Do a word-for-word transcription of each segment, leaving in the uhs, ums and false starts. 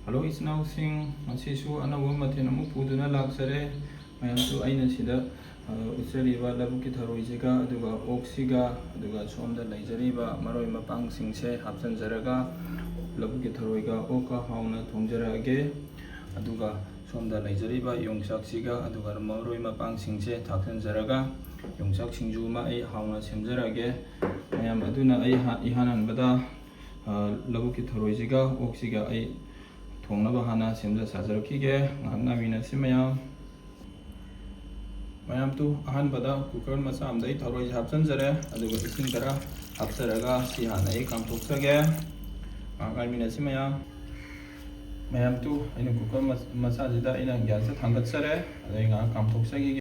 Hello ꯏꯆꯤꯟ ꯏꯅꯥꯎꯁꯤꯡ, ꯉꯁꯤꯁꯨ ꯑꯅꯧꯕ ꯃꯊꯦꯜ ꯑꯃ ꯄꯨꯗꯨꯅ ꯂꯥꯛꯆꯔꯦ꯫ ꯃꯌꯥꯝꯁꯨ ꯑꯩꯅ ꯁꯤꯗ, ꯑ, ꯎꯠꯆꯔꯤꯕ ꯂꯧꯕꯨꯛꯀꯤ ꯊꯔꯣꯏꯁꯤꯒ, ꯑꯗꯨꯒ ꯑꯣꯛꯁꯤꯒ, ꯑꯗꯨꯒ ꯁꯣꯝꯗ ꯂꯩꯖꯔꯤꯕ ꯃꯔꯣꯏ ꯃꯄꯥꯡꯁꯤꯡꯁꯦ ꯍꯥꯞꯆꯤꯟꯖꯔꯒ ꯂꯧꯕꯨꯛꯀꯤ ꯊꯔꯣꯏꯒ ꯑꯣꯛꯀ ꯍꯥꯎꯅ ꯊꯣꯡꯖꯔꯛꯑꯒꯦ꯫ ꯑꯗꯨꯒ ꯁꯣꯝꯗ ꯂꯩꯖꯔꯤꯕ ꯌꯣꯡꯆꯥꯛꯁꯤꯒ, ꯑꯗꯨꯒ ꯃꯔꯣꯏ ꯃꯄꯥꯡꯁꯤꯡꯁꯦ ꯊꯥꯛꯆꯤꯟꯖꯔꯒ ꯌꯣꯡꯆꯥꯛ ꯁꯤꯡꯖꯨ ꯑꯃ ꯑꯩ ꯍꯥꯎꯅ ꯁꯦꯝꯖꯔꯛꯑꯒꯦ꯫ ꯃꯌꯥꯝ ꯑꯗꯨꯅ ꯑꯩ ꯍꯥ-, ꯏꯍꯥꯟ ꯍꯥꯟꯕꯗ, ꯑ, ꯂꯧꯕꯨꯛꯀꯤ ꯊꯔꯣꯏꯁꯤꯒ ꯑꯣꯛꯁꯤꯒ ꯑꯩ ꯊꯣꯡꯅꯕ ꯍꯥꯟꯅ ꯁꯦꯝꯖ ꯁꯥꯖꯔꯛꯈꯤꯒꯦ꯫ ꯉꯥꯏꯍꯥꯛ ꯉꯥꯏꯃꯤꯟꯅꯁꯤ ꯃꯌꯥꯝ꯫ ꯃꯌꯥꯝ ꯇꯨ, ꯑꯍꯥꯟꯕꯗ cooker ꯃꯆꯥ ꯑꯃꯗ ꯑꯩ ꯊꯔꯣꯏꯁꯦ ꯍꯥꯞꯆꯤꯟꯖꯔꯦ, ꯑꯗꯨꯒ ꯏꯁꯤꯡ ꯈꯔ ꯍꯥꯞꯆꯔꯒ ꯁꯤ ꯍꯥꯟꯅ ꯑꯩ ꯀꯥꯝꯊꯣꯛꯆꯒꯦ꯫ ꯉꯥꯏꯍꯥꯛ ꯉꯥꯏꯃꯤꯟꯅꯁꯤ ꯃꯌꯥꯝ꯫ ꯃꯌꯥꯝ ꯇꯨ, ꯑꯩꯅ cooker ꯃꯆꯥꯁꯤꯗ ꯑꯩꯅ gas ꯁꯦ ꯊꯥꯡꯒꯠꯆꯔꯦ, ꯑꯗꯩ ꯉꯥꯏꯍꯥꯛ ꯀꯥꯝꯊꯣꯛꯆꯈꯤꯒꯦ꯫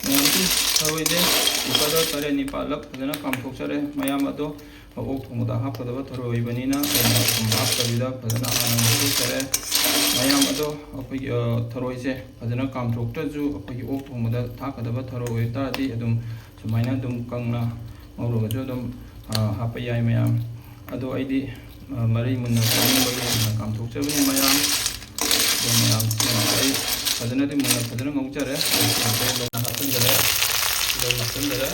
ꯃꯌꯥꯝꯒꯤ ꯊꯔꯣꯏꯁꯦ cooker ꯗ ꯇꯔꯦꯠ ꯅꯤꯄꯥꯜꯂꯛ ꯐꯖꯅ ꯀꯥꯝꯊꯣꯛꯆꯔꯦ꯫ ꯃꯌꯥꯝ ꯑꯗꯣ ꯑꯣꯛ ꯊꯣꯡꯕꯗ ꯍꯥꯞꯀꯗꯕ ꯊꯔꯣꯏ ꯑꯣꯏꯕꯅꯤꯅ ꯑꯩꯅ ꯊꯨꯝ ꯍꯥꯞꯇꯕꯤꯗ ꯐꯖꯅ ꯍꯥꯟꯅ ꯉꯧꯊꯣꯛꯆꯔꯦ꯫ ꯃꯌꯥꯝ ꯑꯗꯣ ꯑꯩꯈꯣꯏꯒꯤ, ꯑ, ꯊꯔꯣꯏꯁꯦ ꯐꯖꯅ ꯀꯥꯝꯊꯣꯛꯇ꯭ꯔꯁꯨ ꯑꯩꯈꯣꯏꯒꯤ ꯑꯣꯛ ꯊꯣꯡꯕꯗ ꯊꯥꯛꯀꯗꯕ ꯊꯔꯣꯏ ꯑꯣꯏꯕ ꯇꯥꯔꯗꯤ ꯑꯗꯨꯝ ꯁꯨꯃꯥꯏꯅ ꯑꯗꯨꯝ ꯀꯪꯅ ꯉꯧꯔꯒꯁꯨ ꯑꯗꯨꯝ, ꯑ, ꯍꯥꯞꯄ ꯌꯥꯏ ꯃꯌꯥꯝ꯫ ꯑꯗꯣ ꯑꯩꯗꯤ, ꯑ, ꯃꯔꯩ ꯃꯨꯟꯅ ꯆꯥꯅꯤꯡꯕꯒꯤ ꯃꯨꯟꯅ ꯀꯥꯝꯊꯣꯛꯆꯕꯅꯤ ꯃꯌꯥꯝ꯫ ꯑꯗꯣ ꯃꯌꯥꯝ, ꯑꯩ ꯐꯖꯅꯗꯤ ꯃꯨꯟꯅ ꯐꯖꯅ ꯉꯧꯖꯔꯦ꯫ ꯍꯥꯞꯆꯤꯟꯖꯔꯦ꯫ ꯇꯤꯜꯍꯧ ꯍꯥꯞꯆꯤꯟꯖꯔꯦ꯫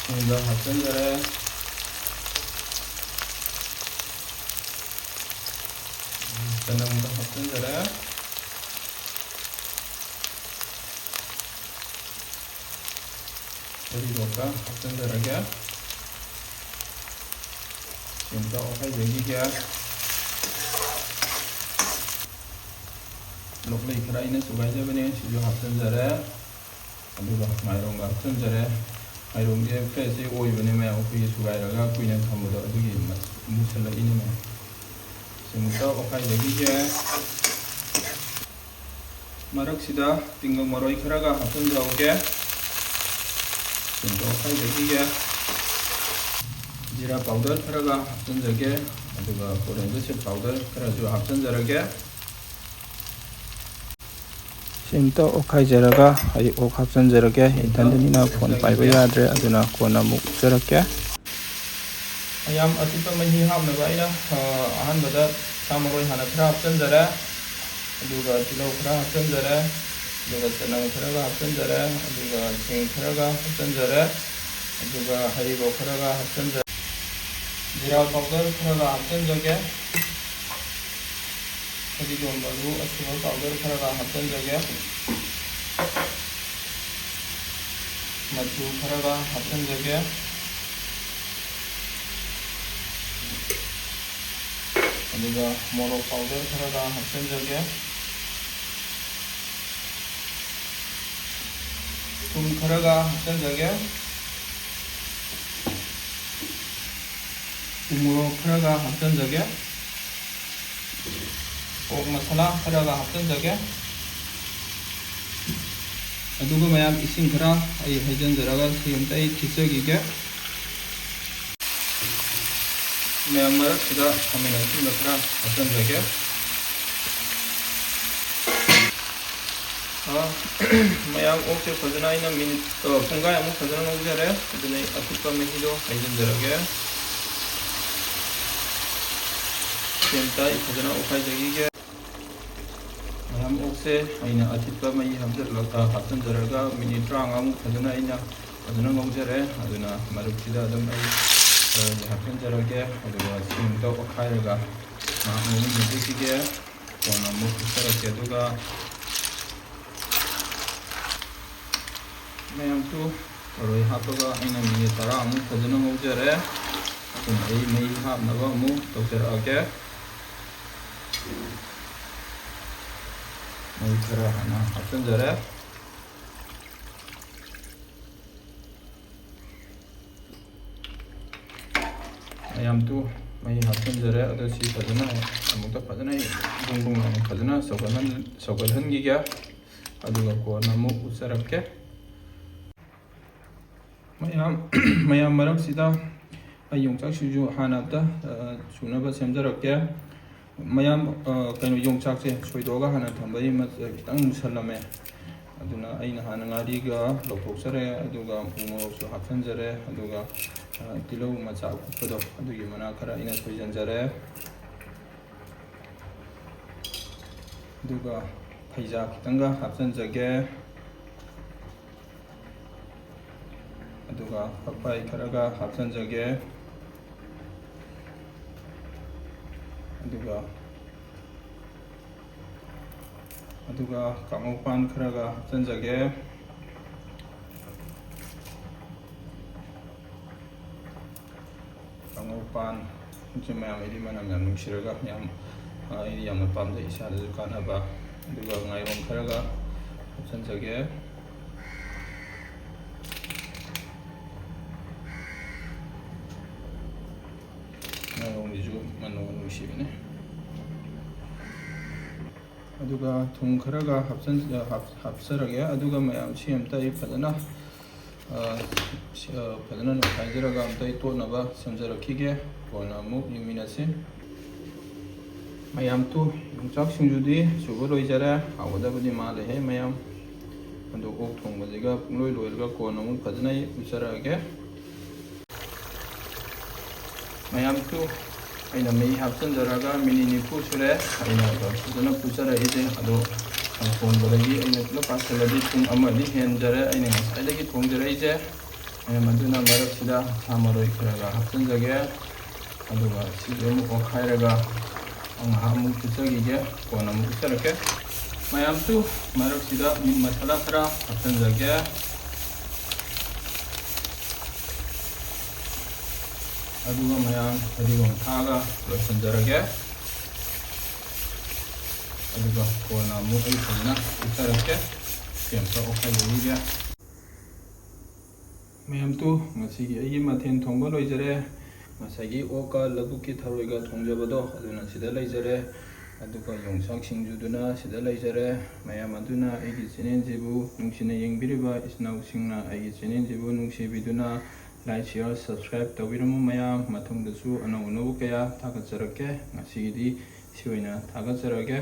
ꯊꯨꯝꯒ ꯍꯥꯞꯆꯤꯟꯖꯔꯦ꯫ ꯆꯅꯝꯒ ꯍꯥꯞꯆꯤꯟꯖꯔꯦ꯫ ꯐꯗꯤꯒꯣꯝꯒ ꯍꯥꯞꯆꯤꯟꯖꯔꯒꯦ꯫ ꯁꯤ ꯑꯝꯇ ꯑꯣꯠꯈꯥꯏꯖꯈꯤꯒꯦ꯫ ꯂꯣꯛꯂꯩ ꯈꯔ ꯑꯩꯅ ꯁꯨꯒꯥꯏꯖꯕꯅꯦ, ꯁꯤꯁꯨ ꯍꯥꯞꯆꯤꯟꯖꯔꯦ꯫ ꯑꯗꯨꯒ ꯃꯥꯏꯔꯣꯡꯒ ꯍꯥꯞꯆꯤꯟꯖꯔꯦ꯫ ꯃꯥꯏꯔꯣꯡꯁꯦ fresh ꯁꯦ ꯑꯣꯏꯕꯅꯦ ꯃꯌꯥꯝ, ꯑꯩꯈꯣꯏꯒꯤ ꯁꯨꯒꯥꯏꯔꯒ ꯀꯨꯏꯅ ꯊꯝꯕꯗꯣ ꯑꯗꯨꯒꯤ ꯃꯨꯁꯜꯂꯛꯏꯅꯦ ꯃꯌꯥꯝ꯫ ꯁꯤꯃꯨꯛꯇ ꯑꯣꯠꯈꯥꯏꯖꯈꯤꯒꯦ꯫ ꯃꯔꯛꯁꯤꯗ ꯇꯤꯡꯒꯪ ꯃꯔꯣꯏ ꯈꯔꯒ ꯍꯥꯞꯆꯤꯟꯖꯍꯧꯒꯦ꯫ ꯁꯤꯃꯨꯛꯇ ꯑꯣꯠꯈꯥꯏꯖꯈꯤꯒꯦ꯫ ꯖꯤꯔꯥ powder ꯈꯔꯒ ꯍꯥꯞꯆꯤꯟꯖꯒꯦ꯫ ꯑꯗꯨꯒ coriander seed powder ꯈꯔꯁꯨ ꯍꯥꯞꯆꯤꯟꯖꯔꯒꯦ꯫ ꯁꯤ ꯑꯝꯇ ꯑꯣꯠꯈꯥꯏꯖꯔꯒ ꯑꯩ ꯑꯣꯛ ꯍꯥꯞꯆꯤꯟꯖꯔꯒꯦ꯫ ꯏꯊꯟꯗꯅꯤꯅ ꯐꯣꯟ ꯄꯥꯏꯕ ꯌꯥꯗ꯭ꯔꯦ, ꯑꯗꯨꯅ ꯀꯣꯟꯅ ꯑꯃꯨꯛ ꯎꯠꯆꯔꯛꯀꯦ꯫ ꯃꯌꯥꯝ ꯑꯊꯤꯠꯄ ꯃꯍꯤ ꯍꯥꯞꯅꯕ ꯑꯩꯅ, ꯑ, ꯑꯍꯥꯟꯕꯗ ꯁꯥ ꯃꯔꯣꯏ ꯍꯥꯟꯅ ꯈꯔ ꯍꯥꯞꯆꯤꯟꯖꯔꯦ, ꯑꯗꯨꯒ ꯇꯤꯜꯍꯧ ꯈꯔ ꯍꯥꯞꯆꯤꯟꯖꯔꯦ, ꯑꯗꯨꯒ ꯆꯅꯝ ꯈꯔꯒ ꯍꯥꯞꯆꯤꯟꯖꯔꯦ, ꯑꯗꯨꯒ ꯁꯤꯡ ꯈꯔꯒ ꯍꯥꯞꯆꯤꯟꯖꯔꯦ, ꯑꯗꯨꯒ ꯍꯔꯤꯕꯣꯞ ꯈꯔꯒ ꯍꯥꯞꯆꯤꯟꯖꯔꯦ, ꯖꯤꯔꯥ powder ꯈꯔꯒ ꯍꯥꯞꯆꯤꯟꯖꯒꯦ꯫ ꯐꯗꯤꯒꯣꯝ ꯃꯔꯨ ꯑꯁꯨꯕ powder ꯈꯔꯒ ꯍꯥꯞꯆꯤꯟꯖꯒꯦ꯫ ꯃꯆꯨ ꯈꯔꯒ ꯍꯥꯞꯆꯤꯟꯖꯒꯦ꯫ ꯑꯗꯨꯒ ꯃꯣꯔꯣꯛ powder ꯈꯔꯒ ꯍꯥꯞꯆꯤꯟꯖꯒꯦ꯫ ꯊꯨꯝ ꯈꯔꯒ ꯍꯥꯞꯆꯤꯟꯖꯒꯦ꯫ ꯎ ꯃꯣꯔꯣꯛ ꯈꯔꯒ ꯍꯥꯞꯆꯤꯟꯖꯒꯦ꯫ ꯄꯣꯔꯛ ꯃꯁꯥꯂꯥ ꯈꯔꯒ ꯍꯥꯞꯆꯤꯟꯖꯒꯦ꯫ ꯑꯗꯨꯒ ꯃꯌꯥꯝ ꯏꯁꯤꯡ ꯈꯔ ꯑꯩ ꯍꯩꯖꯤꯟꯖꯔꯒ ꯁꯤ ꯑꯝꯇ ꯑꯩ ꯊꯤꯠꯆꯈꯤꯒꯦ꯫ ꯃꯌꯥꯝ ꯃꯔꯛꯁꯤꯗ ꯈꯥꯃꯦꯟ ꯑꯁꯤꯟꯕ ꯈꯔ ꯍꯥꯞꯆꯤꯟꯖꯒꯦ꯫ ꯑ, ꯃꯌꯥꯝ ꯑꯣꯛꯁꯦ ꯐꯖꯅ ꯑꯩꯅ ꯃꯤꯅꯤꯠ, ꯑ, ꯄꯨꯡꯈꯥꯏꯃꯨꯛ ꯐꯖꯅ ꯉꯧꯖꯔꯦ꯫ ꯑꯗꯨꯅ ꯑꯩ ꯑꯊꯤꯠꯄ ꯃꯍꯤꯗꯣ ꯍꯩꯖꯤꯟꯖꯔꯒꯦ꯫ ꯁꯤ ꯑꯝꯇ ꯑꯩ ꯐꯖꯅ ꯑꯣꯠꯈꯥꯏꯖꯈꯤꯒꯦ꯫ ꯃꯌꯥꯝ ꯑꯣꯛꯁꯦ ꯑꯩꯅ ꯑꯊꯤꯠꯄ ꯃꯍꯤ ꯍꯥꯞꯆꯤꯜꯂ-, ꯑ, ꯍꯥꯞꯆꯤꯟꯖꯔꯒ ꯃꯤꯅꯤꯠ ꯇꯔꯥꯃꯉꯥꯃꯨꯛ ꯐꯖꯅ ꯑꯩꯅ ꯐꯖꯅ ꯉꯧꯖꯔꯦ꯫ ꯑꯗꯨꯅ ꯃꯔꯛꯁꯤꯗ ꯑꯗꯨꯝ ꯑꯩ ꯈꯔꯁꯦ ꯍꯥꯞꯆꯤꯟꯖꯔꯒꯦ꯫ ꯑꯗꯨꯒ ꯁꯤ ꯑꯃꯨꯛꯇ ꯑꯣꯠꯈꯥꯏꯔꯒ ꯉꯥꯏꯍꯥꯛ ꯉꯧꯃꯤꯟꯅꯖꯈꯤꯒꯦ꯫ ꯀꯣꯟꯅ ꯑꯃꯨꯛ ꯎꯠꯆꯔꯛꯀꯦ꯫ ꯑꯗꯨꯒ ꯃꯌꯥꯝꯁꯨ ꯊꯔꯣꯏ ꯍꯥꯞꯄꯒ ꯑꯩꯅ ꯃꯤꯅꯤꯠ ꯇꯔꯥꯃꯨꯛ ꯐꯖꯅ ꯉꯧꯖꯔꯦ꯫ ꯑꯗꯨꯅ ꯑꯩ ꯃꯩ ꯍꯥꯞꯅꯕ ꯑꯃꯨꯛ ꯇꯧꯖꯔꯛꯑꯒꯦ꯫ ꯃꯩ ꯈꯔ ꯍꯥꯟꯅ ꯍꯥꯞꯆꯤꯟꯖꯔꯦ꯫ ꯃꯌꯥꯝꯗꯨ ꯃꯩ ꯍꯥꯞꯆꯤꯟꯖꯔꯦ꯫ ꯑꯗꯣ ꯁꯤ ꯐꯖꯅ ꯑꯃꯨꯛꯇ ꯐꯖꯅ ꯕꯨꯡ ꯕꯨꯡ ꯂꯥꯎꯅ ꯐꯖꯅ ꯁꯧꯒꯠꯍꯟ-, ꯁꯧꯒꯠꯍꯟꯈꯤꯒꯦ꯫ ꯑꯗꯨꯒ ꯀꯣꯟꯅ ꯑꯃꯨꯛ ꯎꯠꯆꯔꯛꯀꯦ꯫ ꯃꯌꯥꯝ, ꯃꯌꯥꯝ ꯃꯔꯛꯁꯤꯗ ꯑꯩ ꯌꯣꯡꯆꯥꯛ ꯁꯤꯡꯖꯨ ꯍꯥꯟꯅ ꯑꯝꯇ, ꯑ, ꯁꯨꯅꯕ ꯁꯦꯝꯖꯔꯛꯀꯦ꯫ ꯃꯌꯥꯝ, ꯑ, ꯀꯩꯅꯣ, ꯌꯣꯡꯆꯥꯛꯁꯦ ꯁꯣꯏꯗꯣꯛꯑꯒ ꯍꯥꯟꯅ ꯊꯝꯕꯒꯤ ꯃ-, ꯈꯤꯇꯪ ꯃꯨꯁꯜꯂꯝꯃꯦ꯫ ꯑꯗꯨꯅ ꯑꯩꯅ ꯍꯥꯟꯅ ꯉꯥꯔꯤꯒ ꯂꯧꯊꯣꯛꯆꯔꯦ, ꯑꯗꯨꯒ ꯎ ꯃꯣꯔꯣꯛꯁꯨ ꯍꯥꯞꯆꯤꯟꯖꯔꯦ, ꯑꯗꯨꯒ, ꯑ, ꯇꯤꯜꯍꯧ ꯃꯆꯥ ꯑꯀꯨꯞꯄꯗꯣ, ꯑꯗꯨꯒꯤ ꯃꯅꯥ ꯈꯔ ꯑꯩꯅ ꯁꯣꯏꯖꯤꯟꯖꯔꯦ꯫ ꯑꯗꯨꯒ ꯐꯩꯖꯥ ꯈꯤꯇꯪꯒ ꯍꯥꯞꯆꯤꯟꯖꯒꯦ꯫ ꯑꯗꯨꯒ ꯐꯛꯐꯥꯏ ꯈꯔꯒ ꯍꯥꯞꯆꯤꯟꯖꯒꯦ꯫ ꯑꯗꯨꯒ, ꯑꯗꯨꯒ ꯀꯥꯡꯉꯧ ꯄꯥꯟ ꯈꯔꯒ ꯍꯥꯞꯆꯤꯟꯖꯒꯦ꯫ ꯀꯥꯡꯉꯧ ꯄꯥꯟ, ꯁꯤ ꯃꯌꯥꯝ ꯑꯩꯗꯤ ꯃꯅꯝ ꯌꯥꯝ ꯅꯨꯡꯁꯤꯔꯒ ꯌꯥꯝ, ꯑ, ꯑꯩꯗꯤ ꯌꯥꯝꯅ ꯄꯥꯝꯖꯩ, ꯏꯁꯥꯗꯁꯨ ꯀꯥꯟꯅꯕ꯫ ꯑꯗꯨꯒ ꯉꯥꯏꯔꯣꯝ ꯈꯔꯒ ꯍꯥꯞꯆꯤꯟꯖꯒꯦ꯫ ꯉꯥꯏꯔꯣꯝꯒꯤꯁꯨ ꯃꯅꯝ ꯅꯨꯡꯁꯤꯕꯅꯦ꯫ ꯑꯗꯨꯒ ꯊꯨꯝ ꯈꯔꯒ ꯍꯥꯞꯆꯟ-, ꯍꯥꯞ-, ꯍꯥꯞꯆꯔꯒꯦ꯫ ꯑꯗꯨꯒ ꯃꯌꯥꯝꯁꯤ ꯑꯝꯇ ꯑꯩ ꯐꯖꯅ, ꯑ, ꯁꯤ, ꯑ, ꯐꯖꯅ ꯅꯣꯏꯈꯥꯏꯖꯔꯒ ꯑꯝꯇ ꯑꯩ ꯇꯣꯠꯅꯕ ꯁꯦꯝꯖꯔꯛꯈꯤꯒꯦ꯫ ꯀꯣꯟꯅ ꯑꯃꯨꯛ ꯌꯦꯡꯃꯤꯟꯅꯁꯤ꯫ ꯃꯌꯥꯝ ꯇꯨ, ꯌꯣꯡꯆꯥꯛ ꯁꯤꯡꯖꯨꯗꯤ ꯁꯨꯕ ꯂꯣꯏꯖꯔꯦ꯫ ꯍꯥꯎꯒꯗꯕꯗꯤ ꯃꯥꯜꯂꯦꯍꯦ ꯃꯌꯥꯝ꯫ ꯑꯗꯣ ꯑꯣꯛ ꯊꯣꯡꯕꯁꯤꯒ ꯄꯨꯡꯂꯣꯏ ꯂꯣꯏꯔꯒ ꯀꯣꯟꯅ ꯑꯃꯨꯛ ꯐꯖꯅ ꯑꯩ ꯎꯠꯆꯔꯛꯑꯒꯦ꯫ ꯃꯌꯥꯝꯁꯨ ꯑꯩꯅ ꯃꯍꯤ ꯍꯥꯞꯆꯤꯟꯖꯔꯒ ꯃꯤꯅꯤꯠ ꯅꯤꯐꯨ ꯁꯨꯔꯦ ꯑꯩꯅ ꯐꯖꯅ ꯐꯨꯠꯆꯔꯛꯏꯁꯦ꯫ ꯑꯗꯣ ꯊꯣꯡꯕꯗꯒꯤ ꯑꯩꯅ ꯄꯨꯂꯞ ꯄꯥꯁꯜꯂꯗꯤ ꯄꯨꯡ ꯑꯃꯗꯤ ꯍꯦꯟꯖꯔꯦ ꯑꯩꯅ ꯉꯁꯥꯏꯗꯒꯤ ꯊꯣꯡꯖꯔꯛꯏꯁꯦ꯫ ꯃꯌꯥꯝ ꯑꯗꯨꯅ ꯃꯔꯛꯁꯤꯗ ꯁꯥ ꯃꯔꯣꯏ ꯈꯔ ꯈꯔ ꯍꯥꯞꯆꯤꯟꯖꯒꯦ꯫ ꯑꯗꯨꯒ ꯁꯤꯁꯦ ꯑꯃꯨꯛ ꯑꯣꯠꯈꯥꯏꯔꯒ ꯉꯥꯏꯍꯥꯛ ꯑꯃꯨꯛ ꯐꯨꯠꯆꯈꯤꯒꯦ, ꯀꯣꯟꯅ ꯑꯃꯨꯛ ꯐꯨꯠꯆꯔꯛꯀꯦ꯫ ꯃꯌꯥꯝꯁꯨ ꯃꯔꯛꯁꯤꯗ ꯃꯤꯠ ꯃꯁꯥꯂꯥ ꯈꯔ ꯍꯥꯞꯆꯤꯟꯖꯒꯦ꯫ ꯑꯗꯨꯒ ꯃꯌꯥꯝ ꯐꯗꯤꯒꯣꯝ ꯊꯥꯛꯑꯒ ꯂꯣꯏꯁꯤꯟꯖꯔꯒꯦ꯫ ꯑꯗꯨꯒ ꯀꯣꯟꯅ ꯑꯃꯨꯛ ꯑꯩ ꯐꯖꯅ ꯐꯨꯠꯆꯔꯛꯀꯦ꯫ ꯁꯤ ꯑꯝꯇ ꯑꯣꯠꯈꯥꯏꯖꯈꯤꯒꯦ꯫ ꯃꯌꯥꯝ ꯇꯨ, ꯉꯁꯤꯒꯤ ꯑꯩꯒꯤ ꯃꯊꯦꯜ ꯊꯣꯡꯕ ꯂꯣꯏꯖꯔꯦ꯫ ꯉꯁꯥꯏꯒꯤ ꯑꯣꯛꯀ ꯂꯧꯕꯨꯛꯀꯤ ꯊꯔꯣꯏꯒ ꯊꯣꯡꯖꯕꯗꯣ ꯑꯗꯨꯅ ꯁꯤꯗ ꯂꯩꯖꯔꯦ꯫ ꯑꯗꯨꯒ ꯌꯣꯡꯆꯥꯛ ꯁꯤꯡꯖꯨꯗꯨꯅ ꯁꯤꯗ ꯂꯩꯖꯔꯦ꯫ ꯃꯌꯥꯝ ꯑꯗꯨꯅ ꯑꯩꯒꯤ ꯆꯦꯅꯦꯜꯁꯤꯕꯨ ꯅꯨꯡꯁꯤꯅ ꯌꯦꯡꯕꯤꯔꯤꯕ ꯏꯆꯤꯟ ꯏꯅꯥꯎꯁꯤꯡꯅ ꯑꯩꯒꯤ ꯆꯦꯅꯦꯜꯁꯤꯕꯨ ꯅꯨꯡꯁꯤꯕꯤꯗꯨꯅ like, share, subscribe ꯇꯧꯕꯤꯔꯝꯃꯨ ꯃꯌꯥꯝ꯫ ꯃꯊꯪꯗꯁꯨ ꯑꯅꯧ ꯑꯅꯧꯕ ꯀꯌꯥ ꯊꯥꯒꯠꯆꯔꯛꯀꯦ꯫ ꯉꯁꯤꯒꯤꯗꯤ ꯁꯤ ꯑꯣꯏꯅ ꯊꯥꯒꯠꯆꯔꯒꯦ꯫